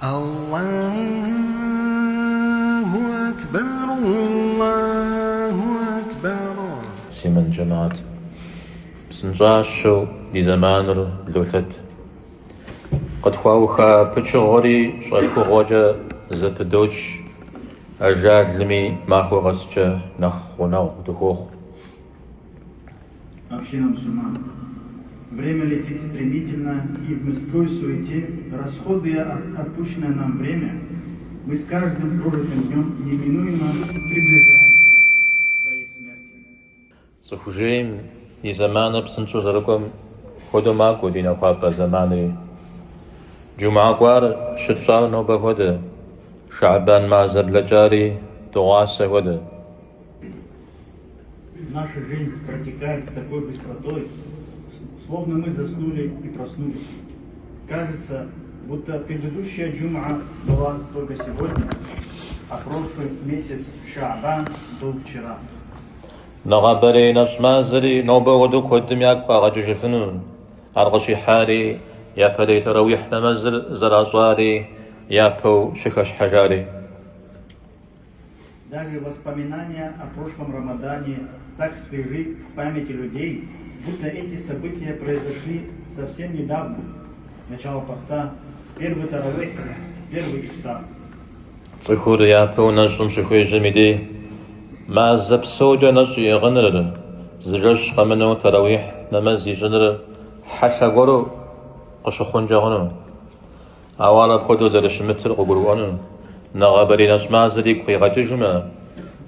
Аллаху акбар, Аллаху акбар. Муслъымэн жэмыхьэт, псынщӏащэу ди зэманыр блолъэт. Къытхуауха пычыгъуэри щӏэхыгъуэкӏэ зэпыдоч, ажалми махуэ къэскӏэ нэхъ гъунэгъу дыхуохъу. Община мусульман. Время летит стремительно, и в мирской суете, расходуя отпущенное нам время, мы с каждым прожитым днем неминуемо приближаемся к своей смерти. Цӏыху жейм и зэманыр псынщӏэу зэрыкӏуэм хуэдэу макӏуэ ди нахуапӏэ зэманри. Джумгьэ кӏуар щытщӏар нобэ хуэдэ, Шэӏбан мазэ блэкӏари дыгъуасэ хуэдэ. Наша жизнь протекает с такой быстротой, словно мы заснули и проснулись. Кажется, будто предыдущая джума была только сегодня, а прошлый месяц Шаабан был вчера. Нэгъабэрей нэщӏ мазэри нобэ хуэдэу куэдым ягу къагъэкӏыжыфыну, ар къыщихьари, япэрей тэрауихь нэмэзыр зэращӏари, япэу щыхэщхьэжари. Даже воспоминания о прошлом Рамадане так свежи в памяти людей, будто эти события произошли совсем недавно. Начало поста, первый таравих, первый ифтар. Цӏыхур япэу нэщӏым щыхуежьэм и дей мазэ псокӏэ нэщӏ иӏыгъыныр, зы жэщ къэмынэу тэрауихь нэмэз ищӏыныр хьэлъэ гуэру къыщыхъункӏэ хъуну. Ауэ ар апхуэдэу зэрыщымытыр къыгурыӏуэну, нэгъабэрей нэщӏ мазэр игу къигъэкӏыжмэ,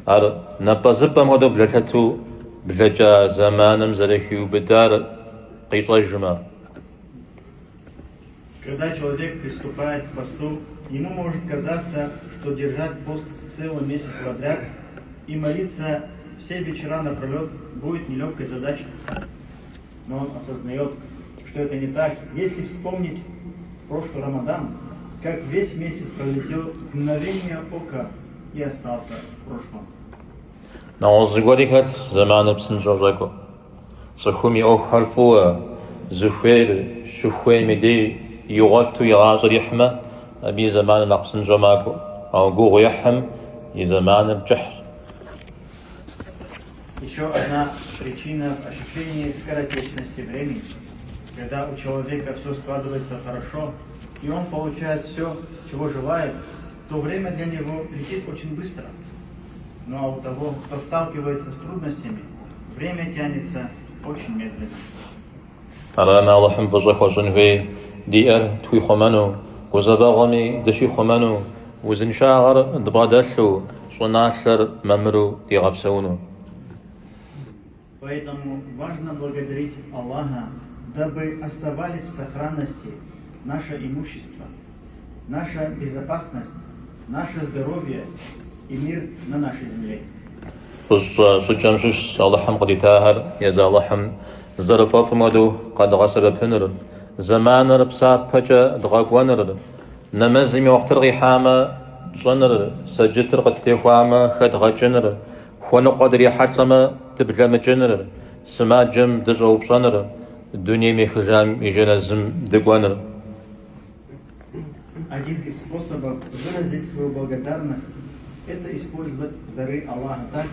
ар напӏэзыпӏэм хуэдэу блэлъэту блэкӏа зэманым зэрыхиубыдар къищӏэжмэ. Когда человек приступает к посту, ему может казаться, что держать пост целый месяц подряд и молиться все вечера напролет будет нелегкой задачей. Но он осознает, что это не так. Если вспомнить прошлый Рамадан, как весь месяц пролетел в мгновение ока и остался в прошлом. Нэгъуэщӏ зыгуэри хэлъщ зэманыр псынщӏэу щӏэкӏуэм. Цӏыхум и ӏуэхухэр фӏыуэ, зыхуейр щыхуейм и дей игъуэту и гъащӏэр ихьмэ, абы и зэманыр нэхъ псынщӏэу макӏуэ. Ауэ гугъу ехьым и зэманыр кӏыхьщ. Еще одна причина в ощущении скоротечности времени. Когда у человека все складывается хорошо, и он получает все, чего желает, то время для него летит очень быстро. Ну а у того, кто сталкивается с трудностями, время тянется очень медленно. Арами, Алыхьым фӏыщӏэ хуэщӏын хуей диӏэр тхуихъумэну, гузэвэгъуэми дыщихъумэну, узыншагъэр дбгъэдэлъу, щӏыналъэр мамыру дигъэпсэуну. Поэтому важно благодарить Аллаха, дабы оставались в сохранности наше имущество, наша безопасность, наше здоровье и мир на нашей земле. Фӏыщӏэ щӏыкӏэм щыщщ Алыхьым къыдитахэр езы Алыхьым зэрыфӏэфӏым хуэдэу къэдгъэсэбэпыныр, зэманыр псапэкӏэ дгъэкӏуэныр, нэмэзым и уэхътыр къихьамэ тщӏыныр, сэджытыр къыттехуамэ хэдгъэкӏыныр, хуэныкъуэ дрихьэлӏэмэ дыблэмыкӏыныр, сымаджэм дыщӏэупщӏэныр, дунейм ехыжам и жэнэзым дыкӏуэныр. Один из способов выразить свою благодарность – это использовать дары Аллаха так,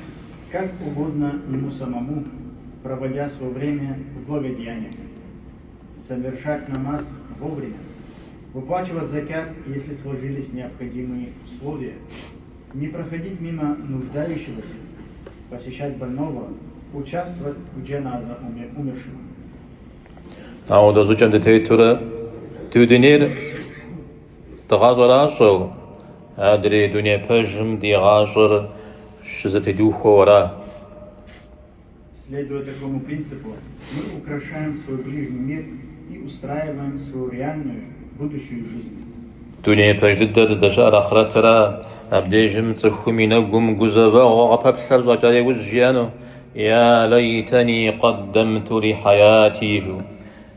как угодно ему самому, проводя свое время в благодеяниях. Совершать намаз вовремя, выплачивать закят, если сложились необходимые условия, не проходить мимо нуждающегося, посещать больного, участвовать в джаназа умершего. Ауэдэ щӏыкӏэм дытетурэ ди дунейр дгъэщӏэращӏэу, адрей дуней пэжым ди гъащӏэр щызэтедухуэу ара? Следуя такому принципу, мы украшаем свой ближний мир и устраиваем свою реальную будущую жизнь. Дуней пэж дыдэр здэщыӏэр ахърэтыра, абдежым цӏыхум и нэгум гузэвэгъуэ къыпэплъэр щӏэкӏа иужь жиӏэну, Я лэйтэни къэддэмту ли хьэяти жиӏэу.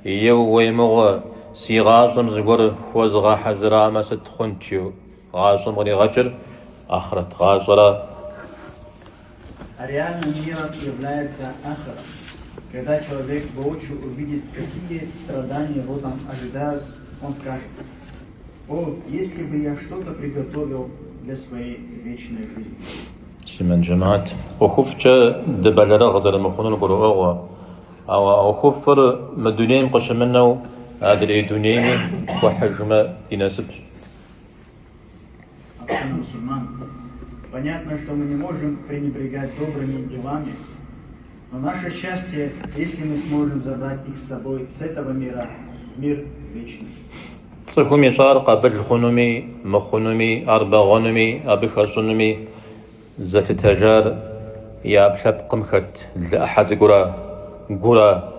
Еууей мыгъуэ, си гъащӏэм зыгуэр хуэзгъэхьэзырамэ сыт хъунт жиӏэу. Гъащӏэм къригъэкӏыр ахърэт гъащӏэра. А реальным миром является ахира. Когда человек воочию увидит, какие страдания его там ожидают, он скажет. О, если бы я что-то приготовил для своей вечной жизни! Муслъымэн жэмыхьэт, ӏуэхуфӏкӏэ дыбэлэрыгъ зэрымыхъунур гурыӏуэгъуэ, ауэ а ӏуэхуфӏыр мы дунейм къыщымынэу адрей дунейми тхуэхьыжмэ ди насыпщ. Община мусульман. Понятно, что мы не можем пренебрегать добрыми делами, но наше счастье, если мы сможем забрать их с собой с этого мира в мир вечный. Цӏыхум ищӏар къабыл хъунуми, мыхъунуми, ар бэгъуэнуми, абы хэщӏынуми зэлъытэжар и ӏэпкълъэпкъым хэт лы ӏыхьэ цӏыкӏура, гура.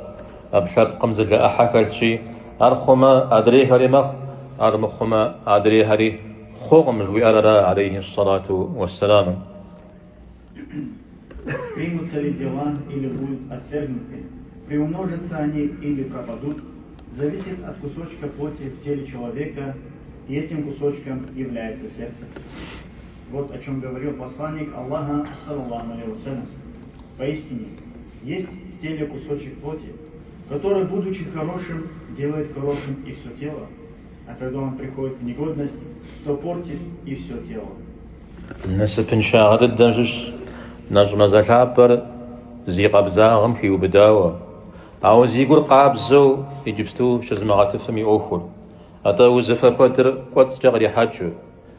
ӏэпкълъэпкъым зы лы ӏыхьэ хэлъщи, ар хъумэ, адрейхэри мэхъу, ар мыхъумэ, адрейхэри хъукъым, жыхуиӏэр ара, алейхи ссалату уэсселам. Примутся ли дела или будут отвергнуты, приумножатся они или пропадут, зависит от кусочка плоти в теле человека, и этим кусочком является сердце. Вот о чем говорил посланник Аллаха, саллаллаху алейхи вассалям. Поистине, есть в теле кусочек плоти, который, будучи хорошим, делает хорошим и все тело, а когда он приходит в негодность, то портит и все тело. Насыпыншагъэ дыдэм щыщ нэщӏ мазэ лъапӏэр зи къабзагъэм хиубыдауэ, ауэ зи гур къабзэу иджыпсту щызымыгъэтыфым и ӏуэхур, атӏэ узыфэ куэдыр кӏуэцӏкӏэ кърихьэкӏыу,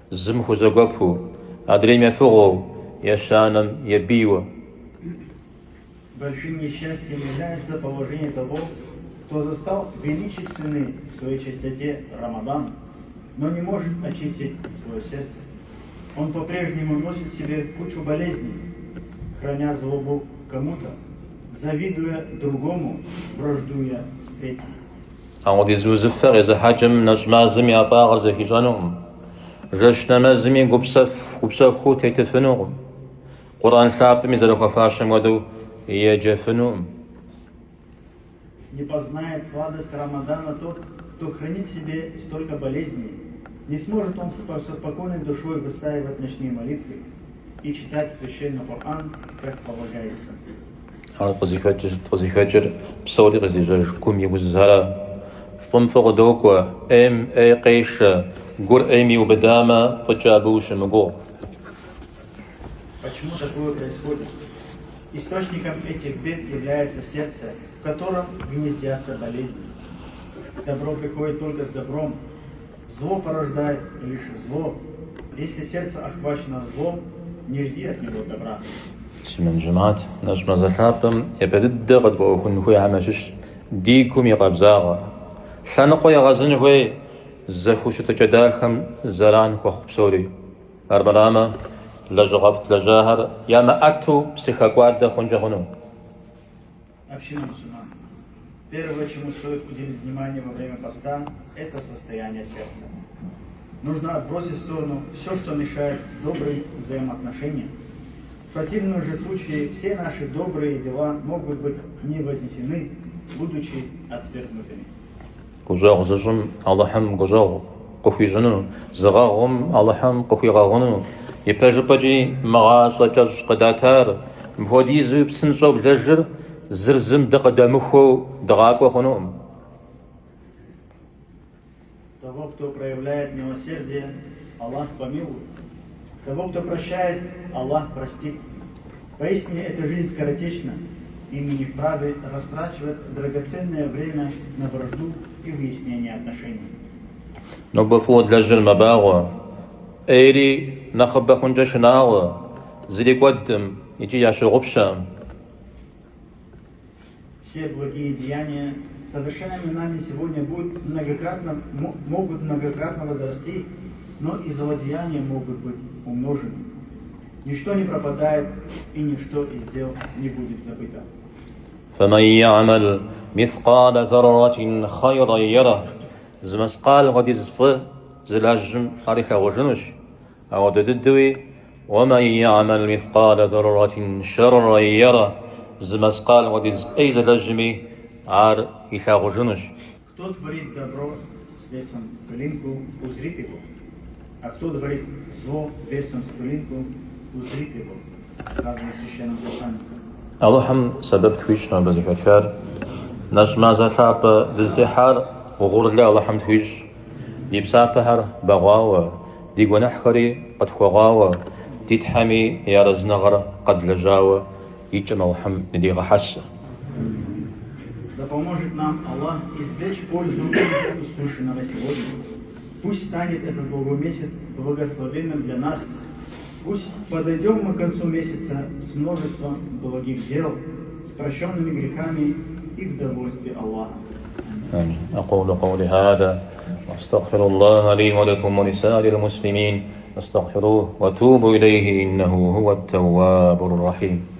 зым хузэгуэпу, адрейм ефыгъуэу, ещанэм ебийуэ. Большим несчастьем является положение того, кто застал величественный в своей чистоте Рамадан, но не может очистить свое сердце. Он по-прежнему носит в себе кучу болезней, храня злобу кому-то, завидуя другому, враждуя с третьим. Апхуэдиз узыфэ къезыхьэкӏым нэщӏ мазэм и ӏэфӏагъыр зэхищӏэнукъым, жэщ нэмэзми гупсэхуу тетыфынукъым. Къурӏэн лъапӏэми зэрыхуэфащэм хуэдэу еджэфынукъым. Не познает сладость Рамадана тот, кто хранит в себе столько болезней. Не сможет он со спокойной душой выстаивать ночные молитвы и читать священный Коран, как полагается. Ар къызыхэкӏыр сыт? Къызыхэкӏыр псори къыздежьэж гум и узхэрэ. Фӏым фӏы къыдокӏуэ, ӏейм ӏей къешэ, гур ӏейм иубыдамэ, фӏыкӏэ абы ущымыгугъ. Почему такое происходит? Источником этих бед является сердце, в котором гнездятся болезни. Добро приходит только с добром, зло порождает лишь зло. Если сердце охвачено злом, не жди от него добра. Муслъымэн жэмыхьэт, нэщӏ мазэ лъапӏэм япэ дыдэ къытфӏэӏуэхун хуейхэм ящыщ ди гум и къабзагъэр. Лъэныкъуэ егъэзын хуей зэхущытыкӏэ дахэм зэран хуэхъу псори. Армырамэ, лэжьыгъэфӏ длэжьахэр ямыӏэту псыхэкӏуадэ хъункӏэ хъуну. Община мусульман. Первое, чему стоит уделить внимание во время поста, это состояние сердца. Нужно отбросить в сторону все, что мешает добрым взаимоотношениям. В противном же случае все наши добрые дела могут быть не вознесены, будучи отвергнутыми. Гущӏэгъу зыщӏым Алыхьым гущӏэгъу къыхуищӏыну, зыгъэгъум Алыхьым къыхуигъэгъуну, ипэжыпӏэкӏи мы гъащӏэ кӏэщӏ къыдатар, мыпхуэдизуи псынщӏэу блэжыр зыр зым дыкъыдэмыхуэу дгъакӏуэ хъунукъым. Того, кто проявляет милосердие, Аллах помилует. Того, кто прощает, Аллах простит. Поистине, эта жизнь скоротечна, и мы не вправе растрачивать драгоценное время на вражду и выяснение отношений. Нобэ фӏыуэ длэжьыр мэбагъуэ, ӏейри нэхъыбэ хъункӏэ шынагъуэ, зыри кӏуэдкъым икӏи ящыгъупщэкъым. Все благие деяния, совершаемые нами сегодня, будут многократно, могут многократно возрасти, но и злодеяния могут быть умножены. Ничто не пропадает, и ничто из дел не будет забыто. Фэмэн йэгьмэл мисъкъалэ зэррэтин хъайрэн ерэ. Зы мэскъал хуэдиз фӏы зылэжьым ар илъагъужынущ. Ауэдэ дыдэуи, Уэмэн йэгьмэл мисъкъалэ зэррэтин шэррэн ерэ. Зы мэскъал хуэдиз ӏей зылэжьми ар илъагъужынущ. Кто творит добро с весом в пылинку, узрит его, а кто творит зло весом с пылинку, узрит его, сказано в Священном Коране. Алыхьым сэбэп тхуищӏ нобэ зэхэтхар. Нэщӏ мазэ лъапӏэ дызытехьар угъурлы Алыхьым тхуищӏ. Ди псапэхэр бэгъуауэ, ди гуэныхьхэри къытхуэгъуауэ, ди Тхьэми и арэзыныгъэр къэдлэжьауэ и кӏэм Алыхьым ныдигъэхьэсэ. Да поможет нам Аллах извлечь пользу из услышанного сегодня. Пусть станет этот благой месяц благословенным для нас. Пусть подойдем мы к концу месяца с множеством благих дел, с прощенными грехами и в довольстве Аллаха. آمين. أقول قولي هذا وأستغفر الله لي ولكم ولسائر المسلمين فاستغفروه وتوبوا إليه إنه هو التواب الرحيم.